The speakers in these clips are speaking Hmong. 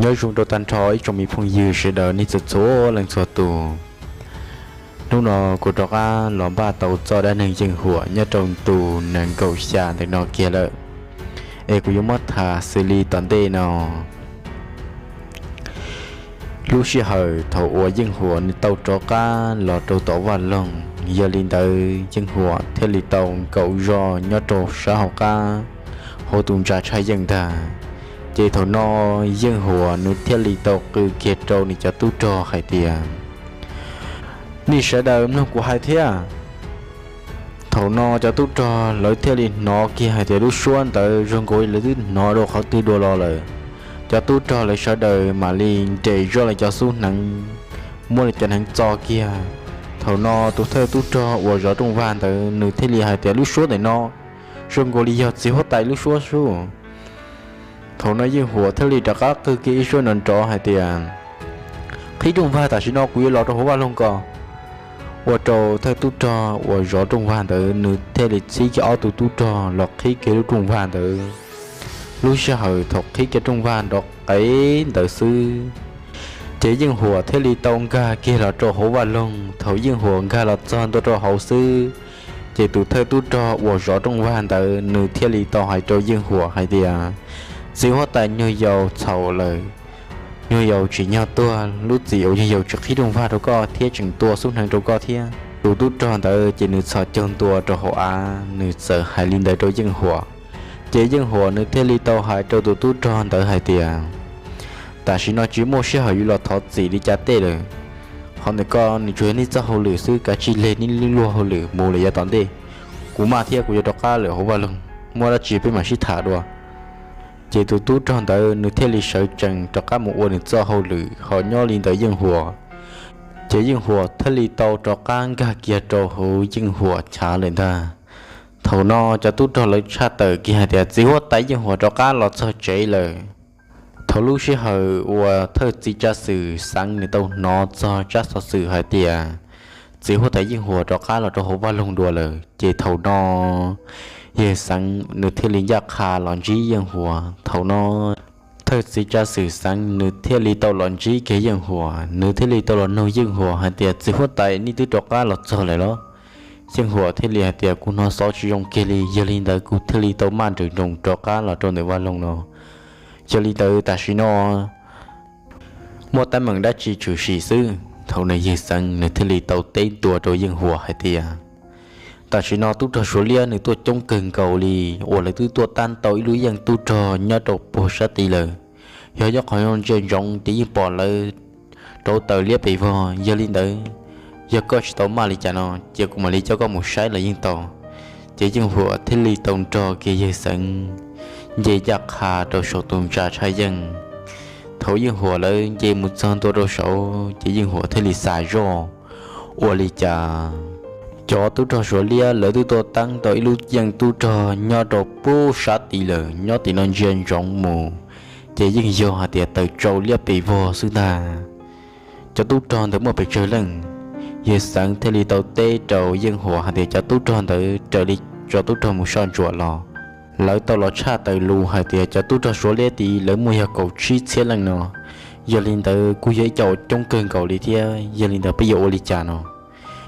Nyob zoo rau tag nrho ib tsoom me phooj ywg sawv daws nej txhua txhua leej txhua tus. Hnub no kuv rov qab los npaj tau txoj dab neeg Yeej Huam nyob rau ntu nees nkaum xya ntawm no kiag lawm, es kuv yuav muab tham xws li tom ntej no. Lub sij hawm thaum uas Yeej Huam nws tau rov qab los rau tom vaj loog, yog li ntawd Yeej Huam thiaj li tau nkaum zog nyob rau sab hauv qab hauv tus ntsa tshaj yeej ntag. Ces thaum no Yeej Huam nws thiaj li tau qw kiag rau nws cov tub rog hais tias, nej sawv daws mloog kuv hais thiab. Thaum no cov tub rog lawv thiaj li hnov kiag hais tias lub suab ntawd zoo nkaus li lawv twb hnov rau qhov twg dua los lawm. Cov tub rog lawv sawv daws mam li nres zoj lawv cov xub hneev, muab lawv cov hneev txo kiag. Thaum no tus thawj tub rog uas zov rooj vag ntawd nws thiaj li hais tias lub suab ntawm no zoo nkaus li yog txiv huab tais lub suab sub. Thaum no Yeej Huam thiaj li rov qab qw kiag ib suab nrov nrov hais tias, qhib rooj vag, tam sim no kuv yuav los rau hauv vaj loog ko. Ua rau thawj tub rog uas zov rooj vag ntawd nws thiaj li txhib kiag ob tug tub rog los qhib kiag lub rooj vag ntawd. Lub sij hawm thaum qhib kiag rooj vag nrov qev ntawd xwb, ces Yeej Huam thiaj li tau nkag kiag los rau hauv vaj loog. Thaum Yeej Huam nkag los txog ntua rau hauv xwb, ces tus thawj tub rog uas zov rooj vag ntawd nws thiaj li tau hais rau Yeej Huam hais tias, txiv huab tais nyuag yaus txhaum lawm, nyuag yaus tsim nyog tuag, lub txim uas nyuag yaus tsis qhib rooj vag rau koj thiab tseem tua xub hneev rau koj thiab. Tus tub rog ntawd ces nws txhos caug ntua rau hauv av, nws txawm hais li ntawd rau Yeej Huam. Ces Yeej Huam nws thiaj li tau hais rau tus tub rog ntawd hais tias, tam sim no tsis muaj sij hawm yuav los thov txim li cas tej lawm. Qhov ntawm koj nws tsuas yog nej txoj hauj lwm xwb, kav tsij leg nej lub luag hauj lwm mus lawm yav tom ntej. Kuv maj thiab kuv yuav rov qab lawm hauv vaj loog, muaj dab tsi peb mam sib tham dua. Ces tus tub rog ntawd nws thiaj li sawv tsees rov qab mus ua nws txoj hauj lwm ho nyob li ntawd Yeej Huam. Ces Yeej Huam thiaj li tau rov qab nkag kiag rau hauv Yeej Huam chav lawm ntag. Thaum no cov tub rog lawv tshaj tawm kiag hais tias txiv huab tais Yeej Huam rov qab los txog tsev lawm. Thaum lub sij hawm uas thawj txiv tsav xwm Xeev nws tau hnov txog tsab xov xwm hais tias txiv huab tais Yeej Huam rov qab los rau hauv vaj loog dua lawm, ces thaum no yawg Xeev nws thiaj li ncaj qha los ntsib Yeej Huam. Thaum no thawj txiv tsav xwm Xeev nws thiaj li tau los ntsib kiag Yeej Huam, nws thiaj li tau los nug Yeej Huam hais tias, txiv huab tais, nej twb rov qab los txog lawm los? Yeej Huam thiaj li hais tias, kuv hnov xov tsis zoo kiag li, yog li ntawd kuv thiaj li tau maj nrawm nroos rov qab los rau ntawm vaj loog no. Yog li ntawd tam sim no muaj teeb meem dab tsi tshwm sim xwb? Thaum no yawg Xeev nws thiaj li tau teb ntua rau Yeej Huam hais tias, tam sim no tub rog Suav liab nws tuaj coob kawg nkaus li, uas lawv twb tuaj tab tau ib lub yeej tub rog nyob rau puag sab tid lawm. Yog nyob qhov no ntsia ntsoov ces yeej pom lawv rauv taws liab pes vog. Yog li ntawd, yog koj tsis tau maj li cas no ces kuv mam li coj koj mus saib los yeej tau. Ces Yeej Huam thiaj li tau nrog kiag yawg Xeev nce ncaj qha rau saum tus ntsa tshaj yeej. Thaum Yeej Huam lawv nce mus txog ntua rau saud ces Yeej Huam thiaj li xav zoj, ua li cas cov tub rog Suav liab lawv twb tuaj tab tau ib lub yeej tub rog nyob rau puag sab tid lawm, nyob tim no ntsia ntsoov mus ces yeej yog hais tias taws tsau liab pes vog xwb ntag. Cov tub rog ntawd muaj pes tsawg leej? Yawg Xeev thiaj li tau teb rau Yeej Huam hais tias cov tub rog ntawd raws li cov tub rog mus soj ntsuam los, lawv tau los tshaj tawm lus hais tias cov tub rog Suav liab tid lawv muaj yog kaum tsib txhiab leej no. Yog li ntawd kuj yog ib co uas coob kawg nkaus li thiab, yog li ntawd peb yuav ua li cas no?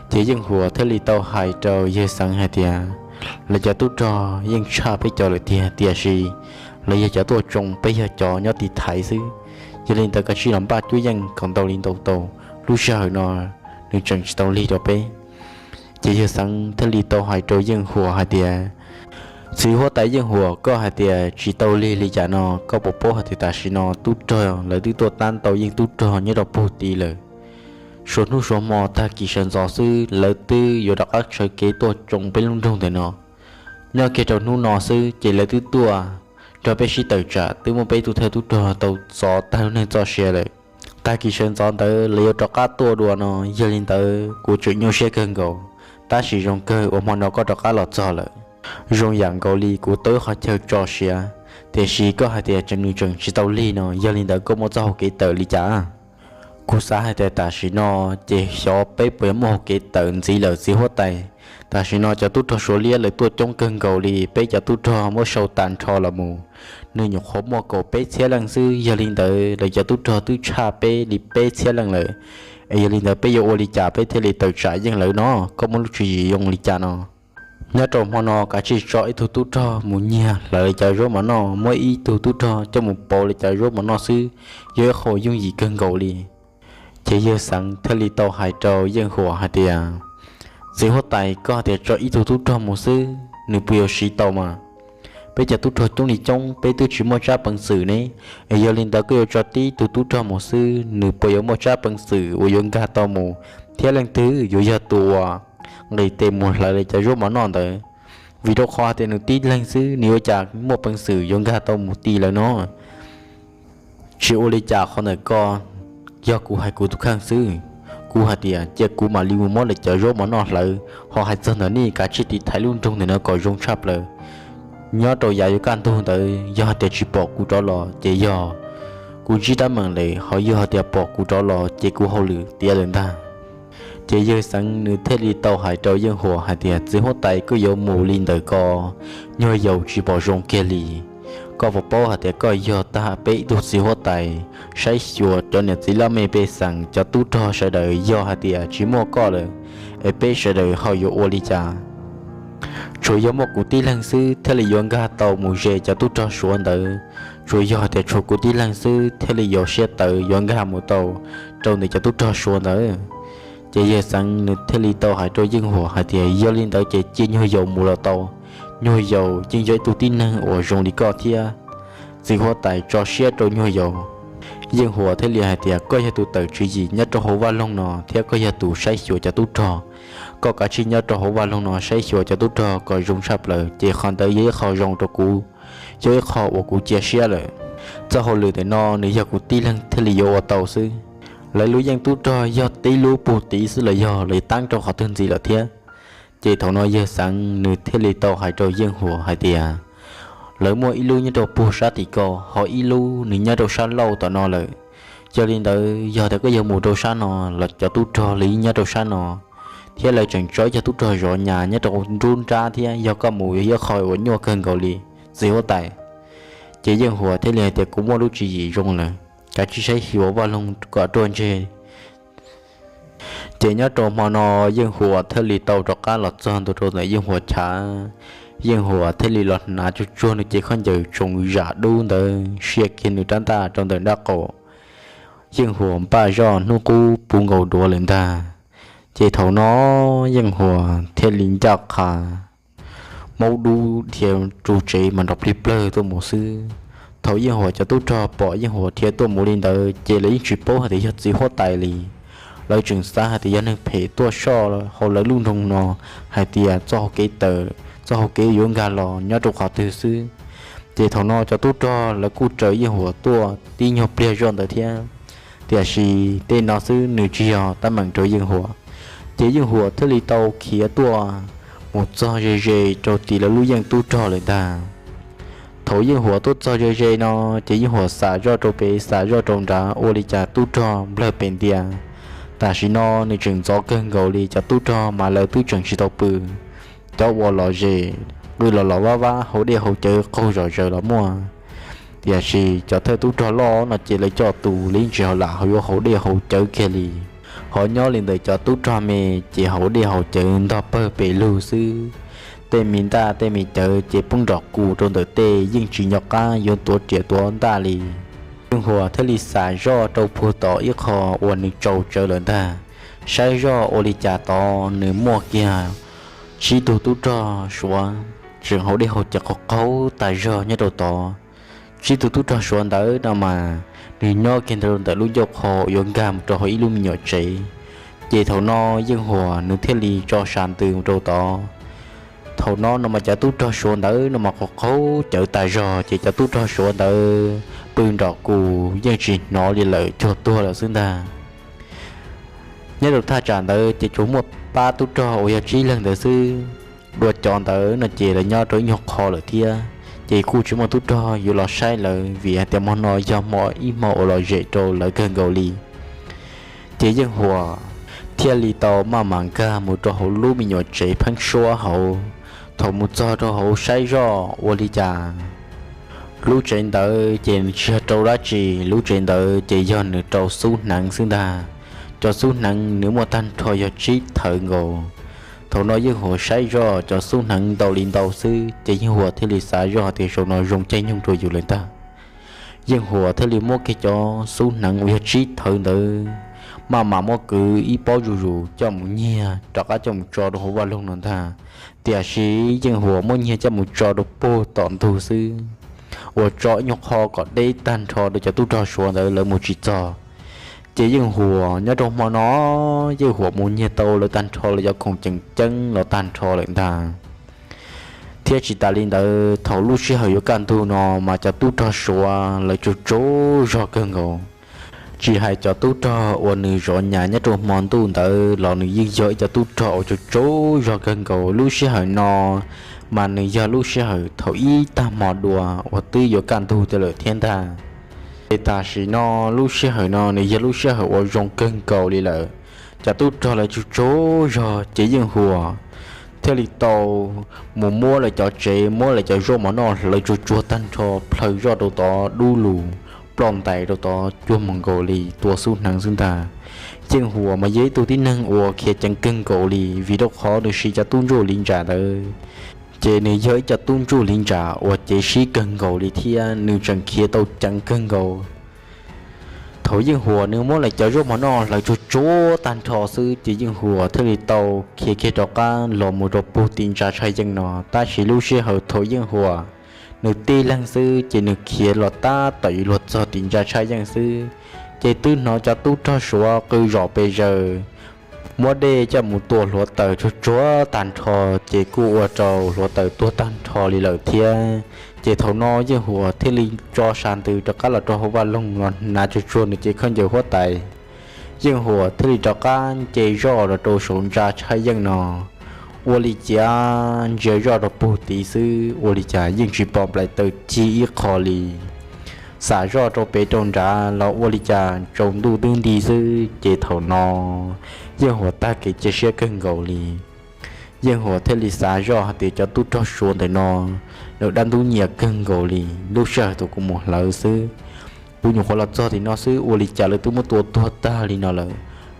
Ces Yeej Huam thiaj li tau hais rau yawg Xeev hais tias, lawv cov tub rog yeej tshaj peb cov lawm tiag, tiam sis lawv yog cov tuaj tsoo, peb yog cov nyob tiv thaiv xwb. Yog li ntawd kav tsij los npaj cuab yeej kom ntau li ntau tau, lub sij hawm no nws tseem tsis tau lig rau peb. Ces yawg Xeev thiaj li tau hais rau Yeej Huam hais tias, txiv huab tais Yeej Huam, koj hais tias tsis tau lig li cas no, koj puas paub hais tias tam sim no tub rog lawv twb tuaj tab tau yeej tub rog nyob rau puag tid lawm. Suav hnub suav hmo tag kis sawv ntxov xwb lawv twb yuav rov qab sawv kev tuaj tsoo peb lub nroog ntawm no. Nyob kiag rau hnub no xwb ces lawv twb tuaj nrog peb sib tawm tsam, twb muab peb tug thawj tub rog tau txov tag lub neej txoj sia lawm. Tag kis sawv ntxov ntawd lawv yuav rov qab tuaj dua no, yog li ntawd kuv tseem nyuaj siab kawg nkaus. Tab sis zoo kawg uas hmo no koj rov qab los txog lawm, zoo yam nkaus li kuv tau ib qhov chaw tso siav. Tiam sis koj hais tias tseem nws tseem tsis tau lig no, yog li ntawd koj muaj txoj hau kev tawm li cas? Kuv xav hais tias tam sim no ces xyov peb puas yuav muaj hau kev tawm ntxiv lawm txiv huab tais. Tam sim no cov tub rog Suav liab lawv tuaj coob kawg nkaus li, peb cov tub rog muab sau tag nrho los mus, nws nyuam qhuav muaj kaum peb txhiab leej xwb. Yog li ntawd lawv cov tub rog twb tshaj peb li peb txhiab leej lawm, es yog li ntawd peb yuav ua li cas peb thiaj li tawm tsam yeej lawv no? Koj muaj lub tswv yim zoo li cas no? Nyob rau hmo no kav tsij tso ib tug tub rog mus nyiag hlawv li cov zaub mov noj, muab ib tug tub rog coj mus pauv li cov zaub mov noj xwb, yog ib qho yooj yim kawg nkaus li. Ces yawg Xeev thiaj li tau hais rau Yeej Huas hais tias, txiv huab tais, koj hais tias tso ib tug tub rog mus xwb, nws puas yuav siv tau mas? Peb cov tub rog coob li coob, peb twb tsis muaj tsab peev xwm ne. Es yog li ntawd koj yuav tso tib tug tub rog mus xwb, nws puas yuav muaj tsab peev xwm uas yuav nkag tau mus thiab leej twg yuav yog tus uas nqis tes mus hlawv li cov zaub mov noj ntawd? Vim rau qhov hais tias nws tib leeg xwb, nws yuav cas muaj peev xwm yuav nkag tau mus ti lawv no? Tsis ua li cas, qhov ntawm ko yog kuv hais kuv tus kheej xwb. Kuv hais tias cia kuv mam li mus muab lawv cov zaub mov noj hlawv, ho hais txog ntawm nej kav tsij tiv thaiv lub nroog ntawm no kom zoo tshaj plaws. Nyob rau yav yuav kaj ntug ntawd yog hais tias tsis pom kuv rov los ces yog kuv ntsib teeb meem lawm, ho yog hais tias pom kuv rov los ces kuv hauj lwm tiav lawm ntag. Ces yawg Xeev nws thiaj li tau hais rau Yeej Huas hais tias, txiv huab tais, koj yuav mus li ntawm ko, nyuag yaus tsis pom zoo kiag li. Koj puas paub hais tias koj yog tag peb ib tug txiv huab tais, saib xyuas cov niam txiv laj mej pej xeem cov tub rog sawv daws, yog hais tias tsis muaj koj lawm, es peb sawv daws ho yuav ua li cas? Tsuas yog muaj kuv tib leeg xwb thiaj li yuav nkag tau mus ze cov tub rog Suav ntawd. Tsuas yog hais tias tshuav kuv tib leeg xwb thiaj li yuav siab tawv yuav nkag mus tau rau ntawm cov tub rog Suav ntawd. Ces yawg Xeev nws thiaj li tau hais rau Yeej Huas hais tias, yog li ntawd ces cia nyuag yaus mus los tau, nyuag yaus yeej yog ib tug tib neeg uas zoo li koj thiab. Txiv huab tais, tso siab rau nyuag yaus. Yeej Huas thiaj li hais tias, koj yog tus tawm tswv yim nyob rau hauv vaj loog no thiab koj yog tus saib xyuas cov tub rog. Koj kav tsij nyob rau hauv vaj loog no saib xyuas cov tub rog kom zoo tshaj plaws, ces qhov ntawd yog ib qho zoo rau kuv, yog ib qho uas kuv cia siab lawm. Txoj hauj lwm ntawm no nws yog kuv tib leeg thiaj li yuav ua tau xwb. Lawv lub yeej tub rog yog tib lub puag tid xwb los yog lawv tab rau qhov twg ntxiv lawm thiab? Ces thaum no yawg Xeev nws thiaj li tau hais rau Yeej Huas hais tias, lawv muaj ib lub nyob rau puag sab tim ko, ho ib lub nws nyob rau sab laug tom no lawm. Yog li ntawd yog tias koj yuav mus rau sab no los cov tub rog lawv yeej nyob rau sab no, thiab lawv tseem tso ib co tub rog zov nyas nyob rau nruab nrab thiab, yog koj mus yog ib qho uas nyuaj kawg nkaus li, txiv huab tais. Ces Yeej Huas thiaj li hais tias, kuv muaj lub tswv yim zoo lawm, kav tsij saib xyuas vaj loog kom ruaj ntseg. Ces nyob rau hmo no Yeej Huas thiaj li tau rov qab los txog ntua rau ntawm Yeej Huas chav. Yeej Huas thiaj li los hnav tsuag tsuag nws cev khaub ncaws tsoos zam dub ntawd, sia kiag nws rab ntaj rau ntawm nraub qaum. Yeej Huas npaj zoj hnub qub puv nkaus duav lawm ntag. Ces thaum no Yeej Huas thiaj li ncaj qha maub dub dhia ru tsev mas nrov plig plawg tuaj mus xwb. Thaum Yeej Huas cov tub rog pom Yeej Huas dhia tuaj mus li ntawd ces lawv yeej tsis paub hais tias yog txiv huab tais li. Lawv tseem xav hais tias yog neeg phem tuaj soj hauv lawv lub nroog no, hais tias txoj hau kev tawm, txoj hau kev yuav nkag los nyob rau qhov twg xwb. Ces thaum no cov tub rog lawv kuj raws Yeej Huas tuaj tib nyuag pliag zoj ntawd thiab, tiam sis tej no xwb nws tsis yog teeb meem rau Yeej Huas. Ces Yeej Huas thiaj li tau khiav tuaj mus txog ze ze rau tim lawv lub yeej tub rog lawm ntag. Thaum Yeej Huas tuaj txog ze ze no, ces Yeej Huas xam zoj rau pem xam zoj rau nrad ua li cas tub rog nplawg pes ntia. Tam sim no nws tseem ntxov kawg nkaus li, cov tub rog mas lawv twb tseem tsis tau pw. Cov uas lom zem qw los los vab vab, haus dej haus cawv qaug zom zaws los muaj. Tiam sis cov thawj tub rog loj no ces lawv coj tus li tsis hauj lam yuav haus dej haus cawv kiag li. Ho nyob li ntawm cov tub rog me ces haus dej haus cawv ntog pawg pes lug xwb. Tej me ntaj tej me cawv ces poob nrom kus rau ntawm tej, yeej tsis nco qab yuav tuav riam tuav ntaj li. Yeej Huas thiaj li xam zoj rau puag tom ib qho uas nws tsaus tsawv lawm ntag. Saib zoj ua li cas tod nws muaj kiag tsib tug tub rog Suav tseem haus dej haus cawv qaug qaug tas zog nyob rau tod. Tsib tug tub rog Suav ntawd no mas nws nyob kiag rau ntawm lub ncauj qho yuav nkag mus rau hauv ib lub me nyuam tsev. Ces thaum no Yeej Huas nws thiaj li tso sas ntws rau tod. Thaum no no mas cov tub rog Suav ntawd no mas qaug qaug cawv tas zog, ces cov tub rog Suav ntawd pw nrom kus yeej tsis hnov li lawm, cuag tuag lawm xwb ntag. Nyob rau thaj tsam ntawd ces tsuas muaj pab tub rog uas yog tsib leeg ntawd xwb. Dua cov ntawd no ces lawv nyob rau ib nyuag qho lawm thiab, ces kuj tsis muaj tub rog yuav los saib lawv vim hais tias hmo no yog hmo ib hmo uas lom zem rau lawv kawg nkaus li. Ces Yeej Huas thiaj li tau maj mam nkag mus rau hauv lub me nyuam tsev pheeb suab hauv. Thaum mus txog rau hauv saib zoj ua li cas lub tsev ntawd ces tsis yog rau dab tsi, lub tsev ntawd ces yog nws rau xub hneev xwb ntag. Cov xub hneev nws muaj tag nrho yog tsib thawv nkaus. Thaum no Yeej Huas saib zoj cov xub hneev ntau li ntau xwb ces Yeej Huas thiaj li xav zoj tias zaum no zoo caij nyoog rau yus lawm ntag. Yeej Huas thiaj li muab kiag cov xub hneev uas yog tsib thawv ntawd maj mam muab kwv ib pob zuj zus coj mus nyiag rov qab coj mus tso rau hauv vaj loog no ntag. Tiam sis Yeej Huas muab nyiag coj mus tso rau puag tom ntug xwb, uas tso ib nyuag qho kom deb tag nrho rau cov tub rog Suav ntawd lawv mus tsis txog. Ces Yeej Huas nyob rau hmo no, Yeej Huas mus nyiag tau lawv tag nrho lawv cov khoom ceem ceeb los tag nrho lawm ntag. Thiab tsis tas li ntawd, thaum lub sij hawm yuav kaj ntug no mas cov tub rog Suav lawv tsaug tsaug zog kawg nkaus. Tsis hais cov tub rog uas nws zov nyas nyob rau hmo ntuj ntawd los nws yeej yog ib cov tub rog uas tsaug tsaug zog kawg nkaus. Lub sij hawm no mas nws yog lub sij hawm thaum ib tag hmo dua uas twb yuav kaj ntug tiag lawm thiab ntag. Ces tam sim no lub sij hawm no nws yog lub sij hawm uas zoo kawg nkaus li lawm. Cov tub rog lawv tsaug tsaug zog ces Yeej Huas thiaj li tau mus muab lawv cov tsev, muab lawv cov zaub mov noj hlawv tsuag tsuag tag nrho, plhaw zoj rau tod dub lug, ploj ntais rau tod cuag moos nkaus li tua xub hneev xwb ntag. Yeej Huas mas yog ib tug tib neeg uas khiav ceev kawg nkaus li, vim rau qhov nws siv cov tub ntsuj li ntsa ntawd, ces nws yog ib cov tub ntsuj li ntsa uas cev sib kawg nkaus li thiab nws tseem khiav tau ceev kawg nkaus. Thaum Yeej Huas nws muab lawv cov zaub mov noj hlawv tsuag tsuag tag nrho xwb ces Yeej Huas thiaj li tau khiav kiag rov qab los mus rau puag tim ntsa tshaj yeej no. Tab sis lub sij hawm thaum Yeej Huas nws tib leeg xwb ces nws khiav los tab tom yuav luag txog tim ntsa tshaj yeej xwb, ces twb hnov cov tub rog Suav qw zom pes zaws, muab dej coj mus tua hluav taws tsuag tsuag tag nrho, ces kuj ua rau hluav taws tuag tag nrho li lawm thiab. Ces thaum no Yeej Huas thiaj li tso sas ntws rov qab los rau hauv vaj loog los hnav tsuag tsuag nws cev khaub ncaws huab tais. Yeej Huas thiaj li rov qab nce zoj los rau saum ntsa tshaj yeej no. Ua li cas ntsia zoj rau puag tid xwb ua li cas yeej tsis pom nplaim taws cig ib qho li. Xam zoj rau pem rau nrad los ua li cas tsaus ntuj twb nti xwb. Ces thaum no Yeej Huas tag kev cia siab kawg nkaus li. Yeej Huas thiaj li xav zoj hais tias cov tub rog Suav ntawm no, nws dab ntub nyiam kawg nkaus li. Lub sij hawm thaum kuv mus hlawv xwb, kuv nyuam qhuav los txog tim no xwb ua li cas lawv twb muab tua tuag tag li no lawm,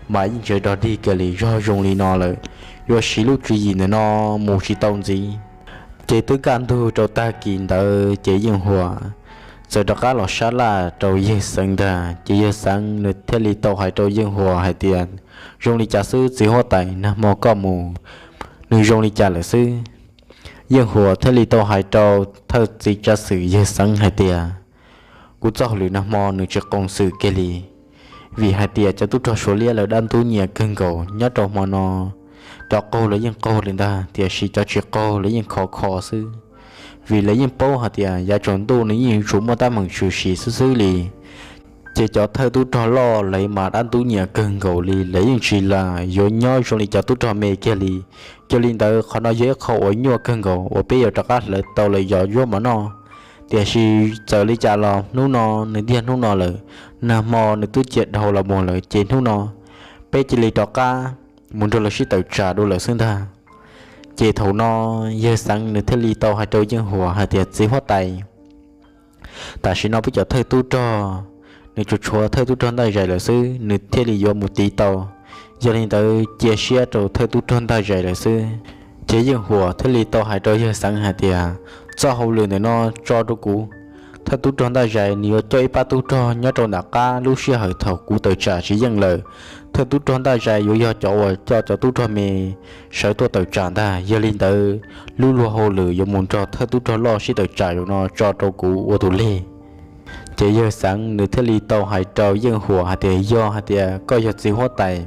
mas yeej tsis dog dig kiag li. Zog zoo li no lawm, yuav siv lub tswv yim ntawm no mus tsis tau ntxiv. Ces twb kaj ntug rau tag kis ntawd ces Yeej Huas txawm rov qab los sab laj rau Yawg Xeev ntag. Ces Yawg Xeev nws thiaj li tau hais rau Yeej Huas hais tias, zoo li cas xwb txiv huab tais, nag hmo koj mus nws zoo li cas lawm xwb? Yeej Huas thiaj li tau hais rau thawj txiv tsav xwm Yawg Xeev hais tias, kuv txoj hauj lwm nag hmo nws tsis qoos xwm kiag li, vim hais tias cov tub rog Suav liab lawv dab ntub nyiam kawg nkaus. Nyob rau hmo no cov qaug lawv yeej qaug lawm ntag, tiam sis cov tsis qaug lawv yeej khov kho xwb, vim lawv yeej paub hais tias yav tsaus ntuj nws yeej yuav tsum muaj teeb meem tshwm sim xwb xwb li. Ces cov thawj tub rog loj lawv mas dab ntub nyiam kawg nkaus li, lawv yeej tsis lam yuav nyob zoo li cov tub rog me kiag li. Yog li ntawd qhov no yog ib qho uas nyuaj kawg nkaus uas peb yuav rov qab hlawv tau lawv cov zaub mov noj. Tiam sis txawm li cas los hnub no nws tiag hnub no lawm, nag hmo nws twb cia dhau los mus lawm ces hnub no peb cia li rov qab mus nrog lawv sib tawm tsam dua lawm xwb ntag. Ces thaum no Yawg Xeev nws thiaj li tau hais rau Yeej Huas hais tias, txiv huab tais, tam sim no peb cov thawj tub rog nws tsuas tshuav thawj tub rog Ntaj Zais lawm xwb, nws thiaj li yuav mus tiv tau. Yog li ntawd cia siab rau thawj tub rog Ntaj Zais lawm xwb. Ces Yeej Huas thiaj li tau hais rau Yawg Xeev hais tias, txoj hauj lwm ntawm no tso rau kuv. Thawj tub rog Ntaj Zais nws yuav coj ib pab tub rog nyob rau nram qab, lub sij hawm thaum kuv tawm tsam tsis yeej lawm, thawj tub rog Ntaj Zais yuav yog cov uas coj cov tub rog me sawv tuaj tawm tsam ntag. Yog li ntawd lub luag hauj lwm yuav mus nrog thawj tub rog loj sib tawm tsam zaum no tso rau kuv ua tus leg. Ces Yawg Xeev nws thiaj li tau hais rau Yeej Huas hais tias, yog hais tias koj yog txiv huab tais,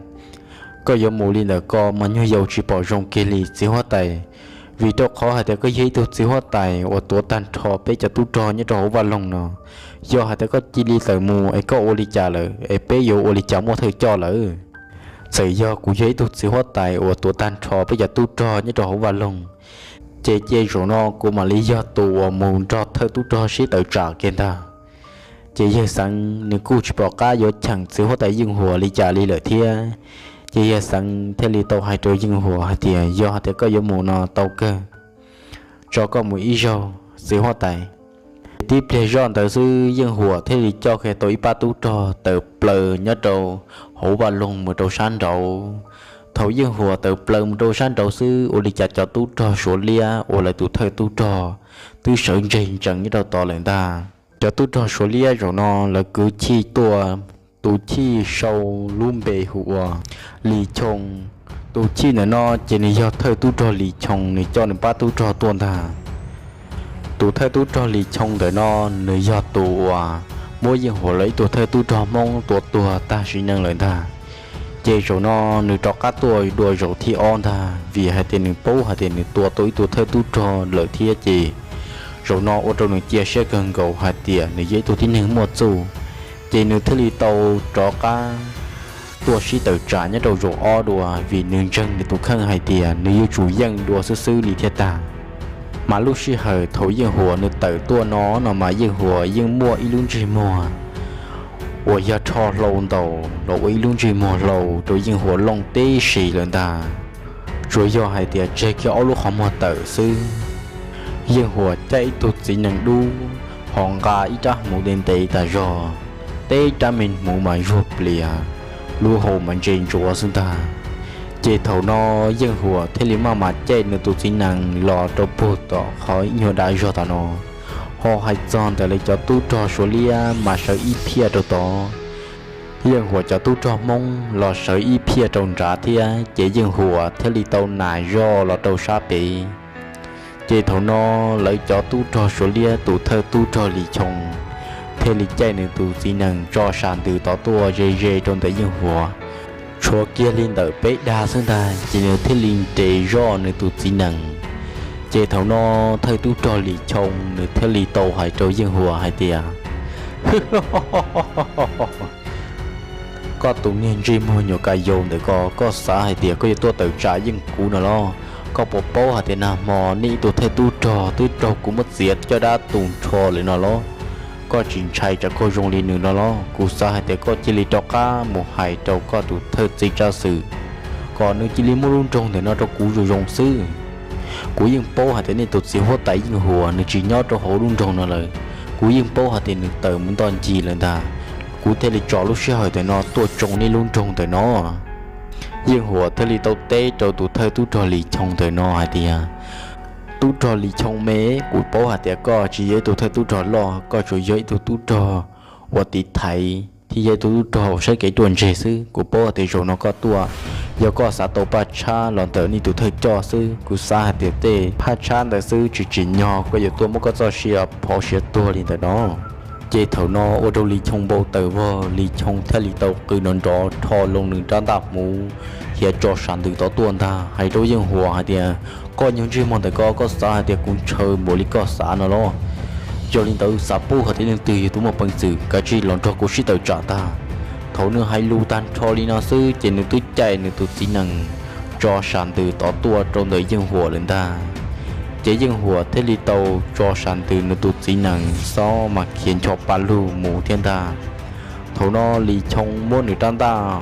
koj yuav mus li ntawm ko mas nyuag yaus tsis pom zoo kiag li txiv huab tais, vim rau qhov hais tias koj yog ib tug txiv huab tais uas tuav tag nrho peb cov tub rog nyob rau hauv vaj loog no. Yog hais tias koj cia li tawm mus es koj ua li cas lawm es peb yuav ua li cas muaj thawj coj lawm? Txawm yog kuv yog ib tug txiv huab tais uas tuav tag nrho peb cov tub rog nyob rau hauv vaj loog, ces cia zaum no kuv mam li yog tus uas mus nrog thawj tub rog sib tawm tsam kiag ntag. Ces yawg Xeev nws kuj tsis pom qab yuav cheem txiv huab tais Yeej Huas li cas li lawm thiab. Ces yawg Xeev thiaj li tau hais rau Yeej Huas hais tias, Yog hais tias koj yuav mus no tau kawg, tso koj mus ib zaug txiv huab tais. Tib pliag zoj ntawd xwb Yeej Huas thiaj li coj kiag tau ib pab tub rog tawm plaws nyob rau hauv vaj loog mus rau sab nraud. Thaum Yeej Huas tawm plaws mus rau sab nraud xwb, ua li cas cov tub rog Suav liab uas lawv tus thawj tub rog twb sawv ntseg ntsees nyob rau tod lawm ntag. Cov tub rog Suav liab zaum no lawv kwv chij tuaj, tus chij sau lub npe hu ua Lis Choo. Tus chij ntawm no ces nws yog thawj tub rog Lis Choo nws coj nws pab tub rog tuaj ntag. Tus thawj tub rog Lis Choo ntawm no nws yog tus uas muab Yeej Huas lawv ib tug thawj tub rog Hmoob tua tuag tag sim neej lawm ntag. Ces zaum no nws rov qab tuaj dua zaum thib ob ntag, vim hais tias nws paub hais tias nws tua tau ib tug thawj tub rog lawm thiab ces zaum no ua rau nws cia siab kawg nkaus hais tias nws yog ib tug tib neeg muaj txuj. Ces nws thiaj li tau rov qab tuaj sib tawm tsam nyob rau zaum ob dua, vim nws ntseeg nws tus kheej hais tias nws yuav tsum yeej dua xwb xwb li thiaj tag. Mas lub sij hawm thaum Yeej Huas nws tawm tuaj no no mas Yeej Huas yeej muaj ib lub ntsej muag uas yog rho hlau ntaus los ua ib lub ntsej muag hlau rau Yeej Huas looj tib si lawm ntag. Tsuas yog hais tias tseg kiag ob lub qhov muag tawm xwb, Yeej Huas caij ib tug txiv nees dub, ho nqa ib rab hmuv ntev ntev tas zog, teb rab me hmuv mas zuag plias, lub hau mas ntse ntsuav xwb ntag. Ces thaum no Yeej Huas thiaj li maj mam caij nws tus txiv nees los rau puag tom qhov ib nyuag dav zog tom no, ho hais txog ntawm lawv cov tub rog Suav liab mas sawv ib phiaj rau tod, Yeej Huas cov tub rog Hmoob los sawv ib phiaj rau nrad thiab, ces Yeej Huas thiaj li tau nas zoj los rau sab pem. Ces thaum no lawv cov tub rog Suav liab tus thawj tub rog Lis Choo thiaj li caij nws tus txiv nees tso sam ntws tod tuaj ze ze rau ntawm Yeej Huas, tshuav kiag li ntawm peb dag xwb ntag, ces nws thiaj li nres zoj nws tus txiv nees. Ces thaum no thawj tub rog Lis Choo nws thiaj li tau hais rau Yeej Huas hais tias, Koj tus niag ntsej muag nyuam ka yau ntawm ko, koj xav hais tias koj yuav tuaj tawm tsam yeej kuv no los? Koj puas paub hais tias nag hmo nej ib tug thawj tub rog twb raug kuv muab txiav caj dab tu nrho lawm no los? Koj tsis ntshai tsam koj zoo li nws no los? Kuv xav hais tias koj cia li rov qab mus hais rau koj tus thawj txiv Tsab Xwm kom nws cia li muab lub nroog ntawm no rau kuv zoo zoo xwb. Kuv yeej paub hais tias nej tus txiv huab tais Yeej Huas nws tsis nyob rau hauv lub nroog no lawm. Kuv yeej paub hais tias nws tawm mus ntoj ncig lawm ntag. Kuv thiaj li tso lub sij hawm ntawm no tuaj tsoo nej lub nroog ntawm no. Yeej Huas thiaj li tau teb rau tus thawj tub rog Lis Choo ntawm no hais tias, Tub rog Lis Choo me, kuv paub hais tias koj tsis yog ib tug thawj tub rog loj, koj tsuas yog ib tug tub rog uas tiv thaiv thiab yog ib tug tub rog uas saib kev ruaj ntseg xwb. Kuv paub hais tias zaum no koj tuaj, yog koj xav tau phaj tshab los ntawm nej tus thawj coj xwb. Kuv xav hais tias tej phaj tshab ntawd xwb tsis tsim nyog koj yuav tuaj muab koj txoj sia phov siav tuag li ntawm no. Ces thaum no ua rau Lis Choo npau taws vog, Lis Choo thiaj li tau qw nrov nrov rho loo nws rab ntaj hmuv, hiav tso sam ntws tod tuaj ntag, hais rau Yeej Huas hais tias, Koj nyuag ntsej muag ntawm ko, koj xav hais tias kuv ntshaw npaum li koj xav no los? Yog li ntawd xav paub hais tias leej twg yog tus muaj peev xwm, kav tsij los nrog kuv sib tawm tsam ntag. Thaum nws hais lus tag nrho li no xwb ces nws twb caij nws tus txiv nees tso sam ntws tod tuaj rau ntawm Yeej Huas lawm ntag. Ces Yeej Huas thiaj li tau tso sam ntws nws tus txiv nees xob mas khiav ncho pa lug mus thiab ntag. Thaum no Lis Choo muab nws rab ntaj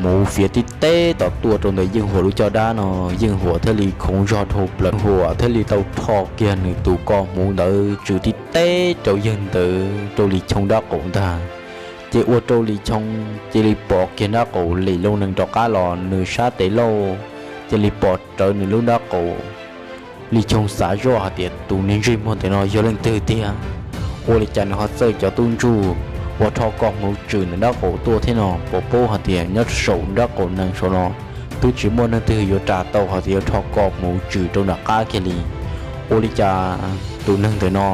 hmuv fiav tib teb tod tuaj rau ntawm Yeej Huas lub caj dab no, Yeej Huas thiaj li khoov zog dhau plaws. Yeej Huas thiaj li tau rho kiag nws tus ko hmuv ntawd tswm tib teb rau yawg ntawd rau Lis Choo nrab qaum ntag. Ces ua rau Lis Choo cia li pom kiag nrab qaum lem loo nees rov qab los, nws sab tes lauj cia li pom rawv nws lub nrab qaum. Lis Choo xav zoj hais tias tus niag ntsej muag ntawm no yog leej twg tiag? Ua li cas nws ho txawj cov tub ntsuj uas rho ko hmuv tswm nws nrab qaum tuaj thiab no? Puas paub hais tias nyob saum nrab qaum nees saum no twb tsis muaj neeg twg yuav ras tau hais tias yuav rho ko hmuv tswm rau nram qab kiag li. Ua li cas tus neeg ntawm no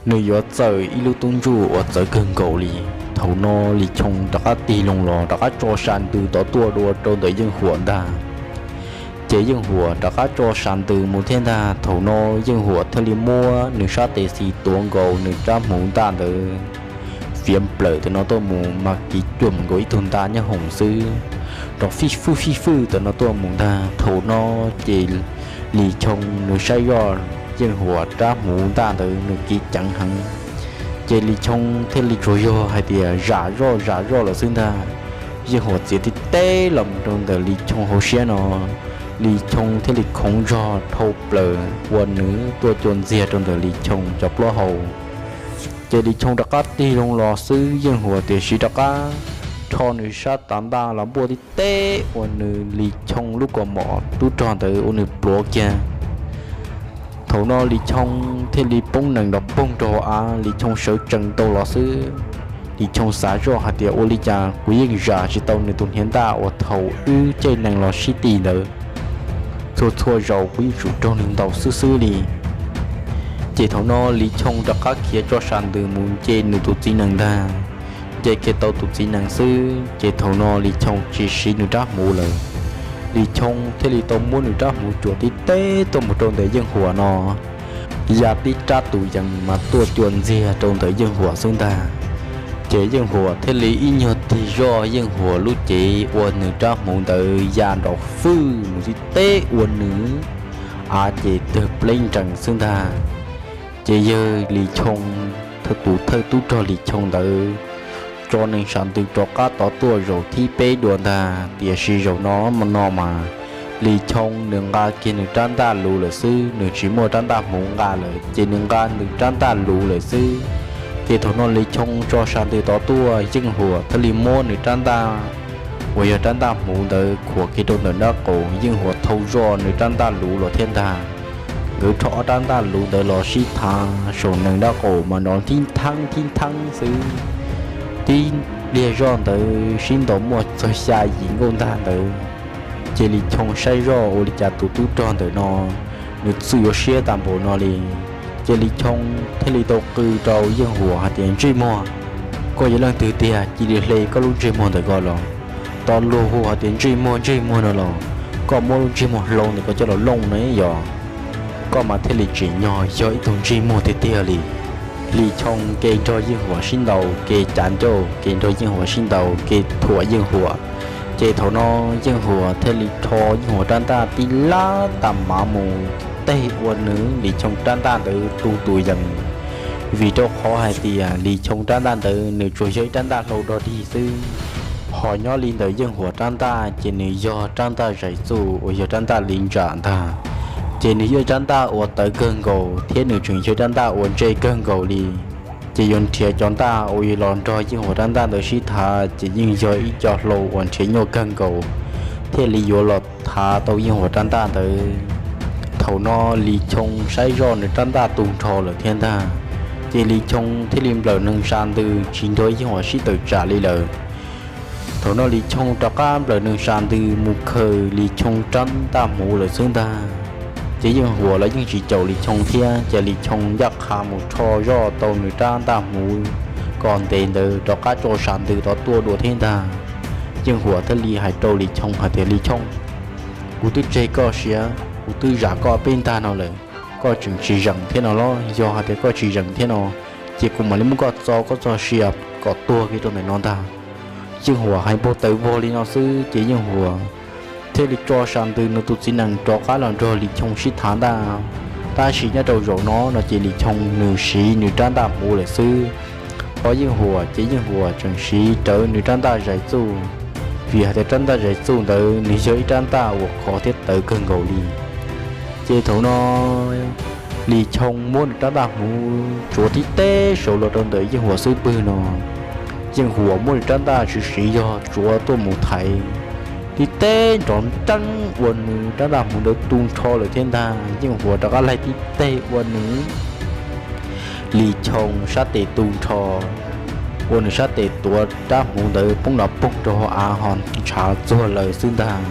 nws yuav txawj ib lub tub ntsuj uas txawv kawg nkaus li? Thaum no Lis Choo rov qab tig loo los rov qab tso sam ntws tod tuaj dua rau ntawm Yeej Huas ntag. Ces Yeej Huas rov qab tso sam ntws mus thiab ntag. Thaum no Yeej Huas thiaj li muab nws sab tes xis tuav nkaus nws rab hmuv ntaj ntawd, fiav nplawm ntawm no tuaj mus mas kiv cuam nkaus ib tug nta nyob hoom xwb, rov fij fwj fij fwj ntawm no tuaj mus ntag. Thaum no ces Lis Choo nws saib zoj Yeej Huas rab hmuv ntaj ntawd nws kiv ceev heev, Ces Lis Choo thiaj li tsuas yog hais tias zam zoj zam zoj lawm xwb ntag. Yeej Huas txiav tib teb los mus rau ntawm Lis Choo hauv siab no, Lis Choo thiaj li khoov zog dhau plaws ua nws tuaj cua ntxiag rau ntawm Lis Choo cov plaub hau. Ces Lis Choo rov qab tig loo los xwb, Yeej Huas tiam sis rov qab rho nws sab tav ntaj los npuaj tib teb ua nws Lis Choo lub kaus mom tub rog ntawd ua nws pluav kiag. Thaum no Lis Choo thiaj li poob nees nrov poog rau hauv av, Lis Choo sawv tsees tau los xwb. Lis Choo xav zoj hais tias ua li cas kuv yeej zam tsis tau nws tus hniav ntaj uas thaum wb caij nees los sib ti ntawd. Txhua txhua zaus kuv yeej tsum raug nws ntaus xwb xwb li. Ces thaum no Lis Choo rov qab khiav tso sas ntws mus nce nws tus txiv nees ntag. Nce kiag tau tus txiv nees xwb, ces thaum no Lis Choo tsis siv nws rab hmuv lawm. Lis Choo thiaj li tau muab nws rab hmuv cuam tib teb tuaj mus rau ntawm Yeej Huas no, ya tib rab tus yees mas tuaj cua ntxiag rau ntawm Yeej Huas xwb ntag. Ces Yeej Huas thiaj li ib nyuag tig zoj Yeej Huas lub cev ua nws rab hmuv ntawd ya nrov fwj mus tib teb ua nws av ces tawg pleb nrees xwb ntag. Ces yawg Lis Choo, tus thawj tub rog Lis Choo ntawd, tso nees sas ntws rov qab tod tuaj zaum thib peb dua ntag, tiam sis zaum no no mas Lis Choo nws nqa kiag nws rab ntaj luv lawm xwb, nws tsis muaj rab ntaj hmuv nqa lawm ces nws nqa nws rab ntaj luv lawm xwb. Ces thaum no Lis Choo tso sas ntws tod tuaj, Yeej Huas thiaj li muab nws rab ntaj uas yog rab ntaj hmuv ntawd khuam kiag rau ntawm nraub qaum, Yeej Huas thau zoj nws rab ntaj luv los thiab ntag. Nkawd rho ob rab ntaj luv ntawd los sib thav saum nees nraub qaum mas nrov thib thaab thib thaab xwb. Tib pliag zoj ntawd sib ntaus muaj txog xya yim nkuaj ntaj ntawd. Ces Lis Choo saib zoj ua li cas tus tub rog ntawm no nws txwj yuav siab tas npaum no li. Ces Lis Choo thiaj li tau qw rau Yeej Huas hais tias, Ntsej muag, koj yog leej twg tiag cia li hle koj lub ntsej muag ntawm ko los. Tau luag hu hais tias ntsej muag ntsej muag no los, koj muab lub ntsej muag hlau ntawm ko coj los looj ne yog, koj mas thiaj li tsim nyog yog ib tug ntsej muag tiag tiag li. Lis Choo ke nrog Yeej Huas sib ntaus, ke cav ncauj, ke nrog Yeej Huas sib ntaus, ke thuam Yeej Huas. Ces thaum no Yeej Huas thiaj li rho Yeej Huas rab ntaj tib lab tag mav mus teg ua nws Lis Choo rab ntaj ntawd tu tus yees, vim rau qhov hais tias Lis Choo rab ntaj ntawd nws tsuas yog ib rab ntaj hlau dog dig xwb. Ho nyob li ntawm Yeej Huas rab ntaj ces nws yog rab ntaj zais txuj uas yog rab ntaj li ntsam ntag. Ces nws yog rab ntaj uas tawv kawg nkaus thiab nws tseem yog rab ntaj uas ntse kawg nkaus li. Ces yuav nrhiav cov ntaj uas yuav los nrog Yeej Huas rab ntaj ntawd sib thav ces yeej yog ib co hlau uas nrhiav nyuaj kawg nkaus thiaj li yuav los thav tau Yeej Huas rab ntaj ntawd. Thaum no Lis Choo saib zoj nws rab ntaj tu nrho lawm thiab ntag, ces Lis Choo thiaj li nplawm nees sas ntws tsis nrog Yeej Huas sib tawm tsam li lawm. Thaum no Lis Choo rov qab nplawm nees sas ntws mus khaws Lis Choo rab ntaj hmuv lawm xwb ntag. Ces Yeej Huas los yeej tsis caum Lis Choo thiab, ces Lis Choo ncaj qha mus rho zoj tau nws rab ntaj hmuv kom ntev ntawd rov qab tso sas ntws tod tuaj dua thiab ntag. Yeej Huas thiaj li hais rau Lis Choo hais tias, Lis Choo, kuv twb tseg koj siav, kuv twb zam koj peb ntag no lawm, koj tseem tsis zeem thiab no los? Yog hais tias koj tsis zeem thiab no, ces kuv mam li muab koj txo koj txoj sia kom tuag kiag rau ntawm no ntag. Yeej Huas hais npau taws vog li no xwb ces Yeej Huas thiaj li tso sas ntws nws tus txiv nees rov qab los nrog Lis Choo sib thav ntaj. Tab sis nyob rau zaum no no ces Lis Choo nws siv nws rab ntaj hmuv lawm xwb. Ho Yeej Huas ces Yeej Huas tseem siv rawv nws rab ntaj zais txuj, vim hais tias rab ntaj zais txuj ntawd nws yog ib rab ntaj uas khov thiab tawv kawg nkaus li. Ces thaum no Lis Choo muab nws rab ntaj hmuv tsuav tib teb saud los rau ntawm Yeej Huas xub pwg no. Yeej Huas muab nws rab ntaj siv siv zog tsuav tuaj mus thaiv, tib teb nrov nreeb ua nws rab ntaj hmuv ntawd tu nrho lawm thiab ntag. Yeej Huas rov qab laig tib teg ua nws Lis Choo sab tes tu nrho, ua nws sab tes tuav rab hmuv ntawd poob los poog rau hauv av ho ntshav txuag lawm xwb ntag.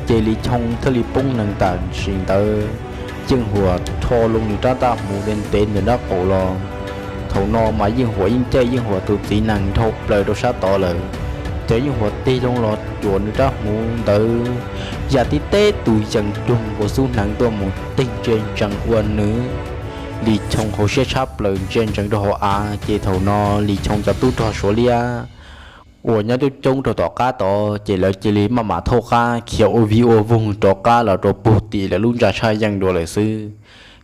Ces Lis Choo thiaj li poob nees tam sim ntawd. Yeej Huas rho loo nws rab ntaj hmuv ntev ntev ntawm nraub qaum los. Thaum no mas Yeej Huas yeej caij Yeej Huas tus txiv nees dhau plaws rau sab tod lawm. Ces Yeej Huas tig loo los cuam nws rab hmuv ntawd ya tib teb tus yees dug nkaus xub hneev tuaj mus tig ntsia ntsees ua nws Lis Choo hauv siab tshab plaws ntsia ntsees rau hauv av. Ces thaum no Lis Choo cov tub rog Suav liab uas nyob coob coob rau tom qab tod ces lawv cia li maj mam thaub qab khiav ua vij ua voog rov qab los rau puag tim lawv lub ntsa tshaj yeej dua lawm xwb.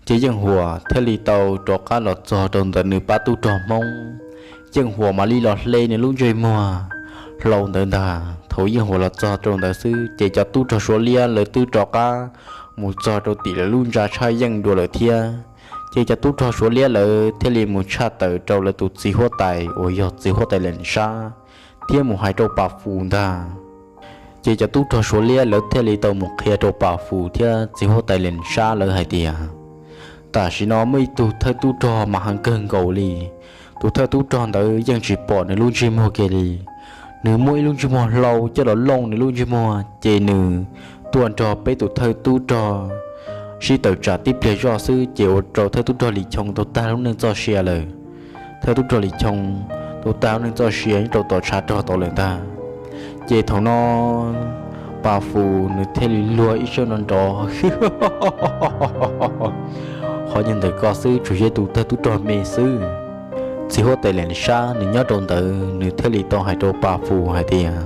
Ces Yeej Huas thiaj li tau rov qab los txog rau ntawm nws pab tub rog Hmoob. Yeej Huas mam li los hle nws lub ntsej muag hlau ntawd ntag. Thaum Yeej Huas los txog rau ntawd xwb ces cov tub rog Suav liab lawv twb rov qab mus txog rau tim lawv lub ntsa tshaj yeej dua lawm thiab. Ces cov tub rog Suav liab lawv thiaj li mus tshaj tawm rau lawv tus txiv huab tais uas yog txiv huab tais Lees Sab thiab mus hais rau Pas Fus ntag. Ces cov tub rog Suav liab lawv thiaj li tau mus qhia rau Pas Fus thiab txiv huab tais Lees Sab lawv hais tias, tam sim no muaj ib tug thawj tub rog mas heev kawg nkaus li. Tus thawj tub rog ntawd yeej tsis pom nws lub ntsej muag kiag li. Nws muab ib lub ntsej muag hlau coj los looj nws lub ntsej muag ces nws tuaj nrog peb tus thawj tub rog sib tawm tsam tib pliag zoj xwb ces ua rau thawj tub rog Lis Choo tau tag lub neej txoj sia lawm. Thawj tub rog Lis Choo tau tag lub neej txoj sia nyob rau tom tshav rog tod lawm ntag. Ces thaum no Pas Fus nws thiaj li luag ib siab nrov nrov, qhov nyuag ntawm ko xwb tsuas yog tus thawj tub rog me xwb. Txiv huab tais Lees Sab nws nyob rau ntawd nws thiaj li tau hais rau Pas Fus hais tias,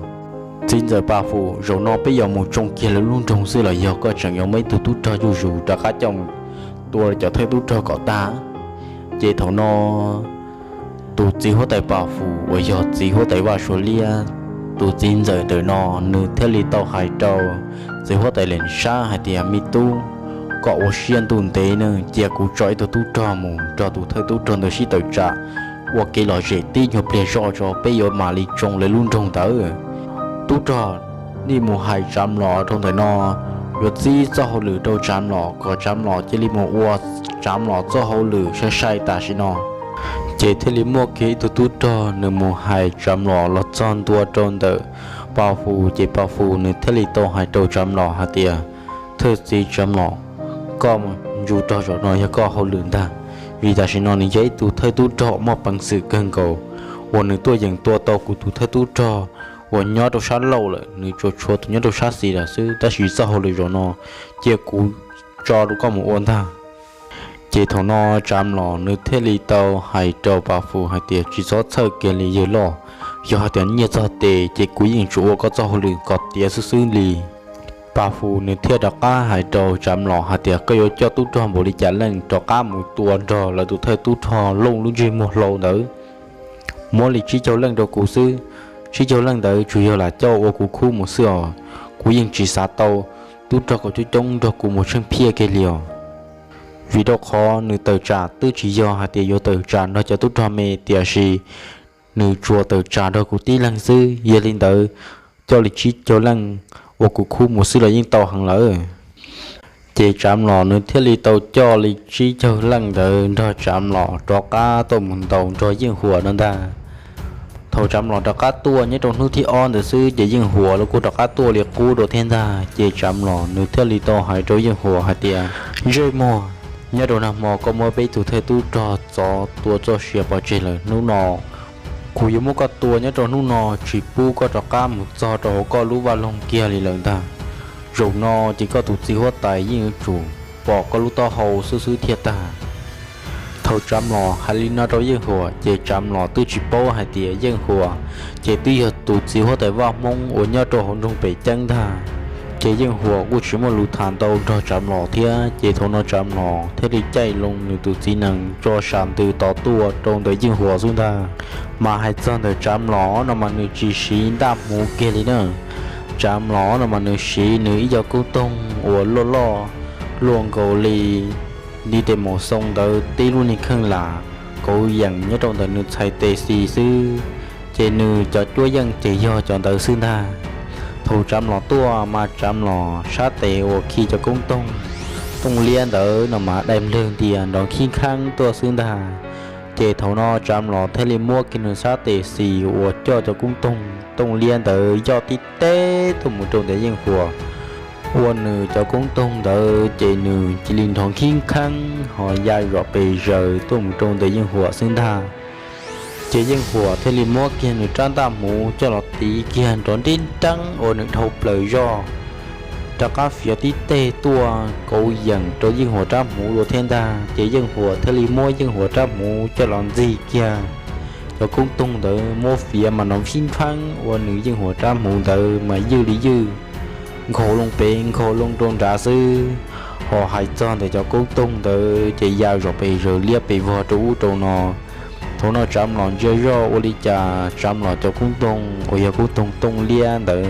txiv ntxawm Pas Fus, zaum no peb yuav mus tsoo kiag lawv lub nroog xwb los yog koj tseem yuav muab ib tug tub rog zuj zus rov qab coj mus tua cov thawj tub rog kom tag? Ces thaum no tus txiv huab tais Pas Fus uas yog txiv huab tais Vaj Suav liab tus txiv ntxawm ntawm no nws thiaj li tau hais rau txiv huab tais Lees Sab hais tias, me tub, koj ua siab ntuj ntev nawb, cia kuv tso ib tug tub rog mus nrog tus thawj tub rog ntawd sib tawm tsam ua kev lom zem tib nyuag pliag zoj tso peb yuav mam li tsoo lawv lub nroog ntawd. Tub rog, nej mus hais Tsav Mlom rau ntawm no, yuav txib txoj hauj lwm rau Tsav Mlom kom Tsav Mlom cia li mus ua Tsav Mlom txoj hauj lwm sai sai tam sim no. Ces thiaj li muaj kiag ib tug tub rog nws mus hais Tsav Mlom los txog ntua rau ntawm Pas Fus ces Pas Fus nws thiaj li tau hais rau Tsav Mlom hais tias, thawj txiv Tsav Mlom, koj mus ntsum rog zaum no yog koj hauj lwm ntag, vim tam sim no nws yog ib tug thawj tub rog muaj peev xwm kawg nkaus uas nws tuaj yeem tua tau kuv tus thawj tub rog uas nyob rau sab laug lawm, nws tsuas tshuav tus nyob rau sab xis lawm xwb, tab sis txoj hauj lwm zaum no cia kuv tso rau koj mus ua ntag. Ces thaum no Tsav Mlom nws thiaj li tau hais rau Pas Fus hais tias, tsis txhob txhawj kiag li yawg loj, yog hais tias nyiaj txog tes ces kuv yeej tsuas ua koj txoj hauj lwm kom tiav xwb xwb li. Pas Fus nws thiaj rov qab hais rau Tsav Mlom hais tias, koj yuav coj tub rog npaum li cas leej rov qab mus tua nrog lawv tus thawj tub rog looj lub ntsej muag hlau ntawd? Muab li tsib caug leej rau kuv xwb. Tsib caug leej ntawd tsuas yog lam coj ua kuv khub mus xwb os. Kuv yeej tsis xav tau tub rog kom coob coob nrog kuv mus tsheej phiaj kiag li os. Vim rau qhov nws tawm tsam twb tsis yog hais tias yuav tawm tsam nrog cov tub rog me, tiam sis nws tsuas tawm tsam nrog kuv tib leeg xwb. Yog li ntawd, coj li tsib caug leej ua kuv khub mus xwb los yeej tau heev lawm. Ces Tsav Mlom nws thiaj li tau coj li tsib caug leej ntawd nrog Tsav Mlom rov qab tuaj mus ntaus nrog Yeej Huas no ntag. Thaum Tsav Mlom rov qab tuaj nyob rau hnub thib ob ntawd xwb ces Yeej Huas los kuj rov qab tuaj li qub dua thiab ntag. Ces Tsav Mlom nws thiaj li tau hais rau Yeej Huas hais tias, ntsej muag, nyob rau nag hmo koj muab peb tug thawj tub rog txov tua txoj sia pov tseg lawm, hnub no kuv yuav muab koj tua nyob rau hnub no tsis pub koj rov qab mus txog rau hauv koj lub vaj loog kiag li lawm ntag. Zaum no ces koj tus txiv huab tais yeej yuav tsum pom koj lub taub hau xwb xwb thiaj tag. Thaum Tsav Mlom hais li no rau Yeej Huas ces Tsav Mlom twb tsis paub hais tias Yeej Huas ces twb yog tus txiv huab tais vaj Hmoob uas nyob rau hauv nroog Pem Ceeb ntag. Ces Yeej Huas kuj tsis muaj lus tham ntau nrog Tsav Mlom thiab, ces thaum no Tsav Mlom thiaj li caij loo nws tus txiv nees tso sam ntws tod tuaj rau ntawm Yeej Huas xwb ntag. Mas hais txog ntawm Tsav Mlom no mas nws tsis siv ntaj hmuv kiag li na. Tsav Mlom no mas nws siv nws ib co koob toog uas loj loj luaj nkaus li ntiv tes maum xoo ntawd tib lub niag kheej lam kauv yeem nyob rau ntawm nws txhais tes xis xwb, ces nws cov cuab yeej ces yog cov ntawd xwb ntag. Thaum Tsav Mlom tuaj mas Tsav Mlom sab tes uas khi cov koob toog tooj liab ntawd no mas dai nplawg ntias nrov khib kheeb tuaj xwb ntag. Ces thaum no Tsav Mlom thiaj li muab kiag nws sab tes xis uas coj cov koob toog tooj liab ntawd yoj tib teg tuaj mus rau ntawm Yeej Huas, ua nws cov koob toog ntawd ces nws cia li nrov khib kheeb ho ya zom pes zaws tuaj mus rau ntawm Yeej Huas xwb ntag. Ces Yeej Huas thiaj li muab kiag nws rab ntaj hmuv coj los tiv kiag nrov nrib nreeb ua nws dhau plaws zoj, rov qab fiav tib teg tuaj kauv yeem rau Yeej Huas rab hmuv dua thiab ntag. Ces Yeej Huas thiaj li muab Yeej Huas rab hmuv coj los ntxig kiag cov koob toog ntawd muab fiav mas nrov fib nrheeb ua nws Yeej Huas rab hmuv ntawd mas ywj li ywj, nkhaus loo pem nkhaus loo rau nrad xwb. Ho hais txog ntawm cov koob toog ntawd ces ya zom pes zaws liab pes vog rau ub rau no. Thaum no Tsav Mlom ntsia zoj ua li cas Tsav Mlom cov koob toog uas yog koob toog tooj liab ntawd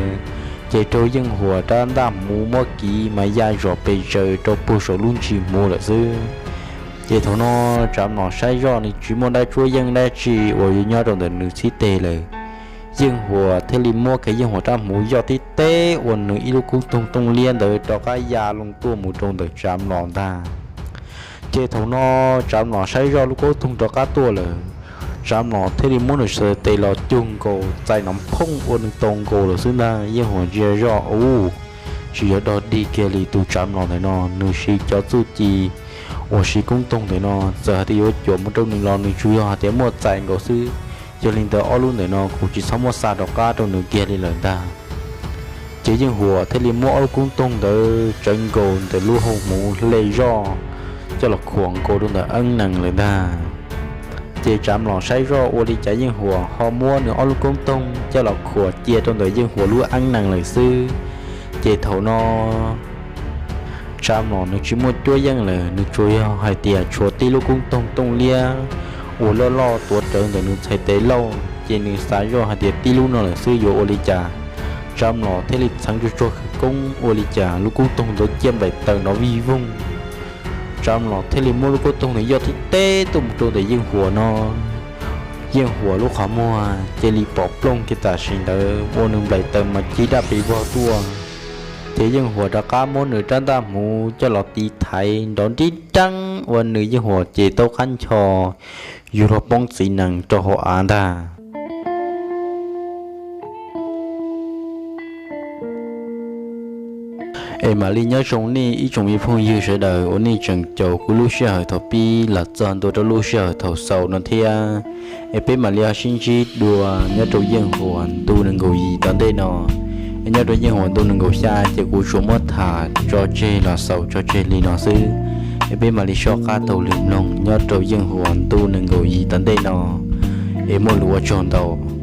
ces raug Yeej Huas rab ntaj hmuv muab kiv mas ya zom pes zaws rau puag saum lub ntsis hmuv lawm xwb. Ces thaum no Tsav Mlom saib zoj nws tsis muaj dab tsuab yeej dab tsi uas yuav nyob rau ntawm nws txhib teg lawm, Yeej Huas thiaj li muab kiag Yeej Huas rab hmuv yoj tib teb ua nws ib lub koob toog tooj liab ntawd rov qab ya loo tuaj mus rau ntawm Tsav Mlom ntag. Ces thaum no Tsav Mlom saib zoj lub koob toog rov qab tuaj lawm, Tsav Mlom thiaj li muab nws sawv tes los cug nkaus txais nov phooj ua nws tau nkaus lawm xwb ntag. Yeej Huas ntsia zoj ub, tsis yog dog dig kiag li tus Tsav Mlom ntawm no, nws siv cov txuj ci uas siv koob toog ntawm no txawm hais tias yuav cuam mus rau nws los nws tsuas yog hais tias muaj txais nkaus xwb. Yog li ntawd ob lub ntawm no kuv tsis txhob muab xa rov qab rau nws kiag li lawm ntag. Ces Yeej Huas thiaj li muab ob lub koob toog ntawd tsawv nkaus ntawm lub hau hmuv hle zoj coj los khuam nkaus rau ntawm eeb nees lawm ntag. Ces Tsav Mlom saib zoj ua li cas Yeej Huas ho muab nws ob lub koob toog coj los khuam cia rau ntawm Yeej Huas lub eeb nees lawm xwb. Ces thaum no Tsav Mlom nws tsis muaj cuab yeej lawm, nws tsuas yog hais tias tshuav tib lub koob toog tooj liab uas loj loj tuav rawv ntawm nws txhais tes lauj, ces nws xav zoj hais tias tib lub no lawm xwb yuav ua li cas. Tsav Mlom thiaj li txheev tsuag tsuag khawv koob ua li cas lub koob toog ntawd ciaj nplaim taws nrov vij voog. Tsav Mlom thiaj li muab lub koob toog ntawd yoj tib teb tuaj mus rau ntawm Yeej Huas no. Yeej Huas lub qhov muag cia li pom plooj kiag tam sim ntawd ua nws nplaim taws mas cig daj pes vog tuaj. Ces Yeej Huas rov qab muab nws rab ntaj hmuv coj los tiv thaiv nrov nrib nreeb ua nws Yeej Huas ces taub qab ncho yuav luag poob txiv nees rau hauv av ntag. Es mam li nyob zoo nej ib tsoom me phooj ywg sawv daws uas nej tseem caum kuv lub sij hawm thaum pib los txog ntua rau lub sij hawm thaum xaus no thiab. Es peb mam li ho sib ntsib dua nyob rau Yeej Huas ntu nees nkaum yim tom ntej no. Es nyob rau Yeej Huas ntu nees nkaum xya ces kuv tsuas muab tham tso tseg los xaus tso tseg li no xwb. Es peb mam li soj qab taug lw mloog nyob rau Yeej Huas ntu nees nkaum yim tom ntej no. Es muaj lus ua tsaug ntau.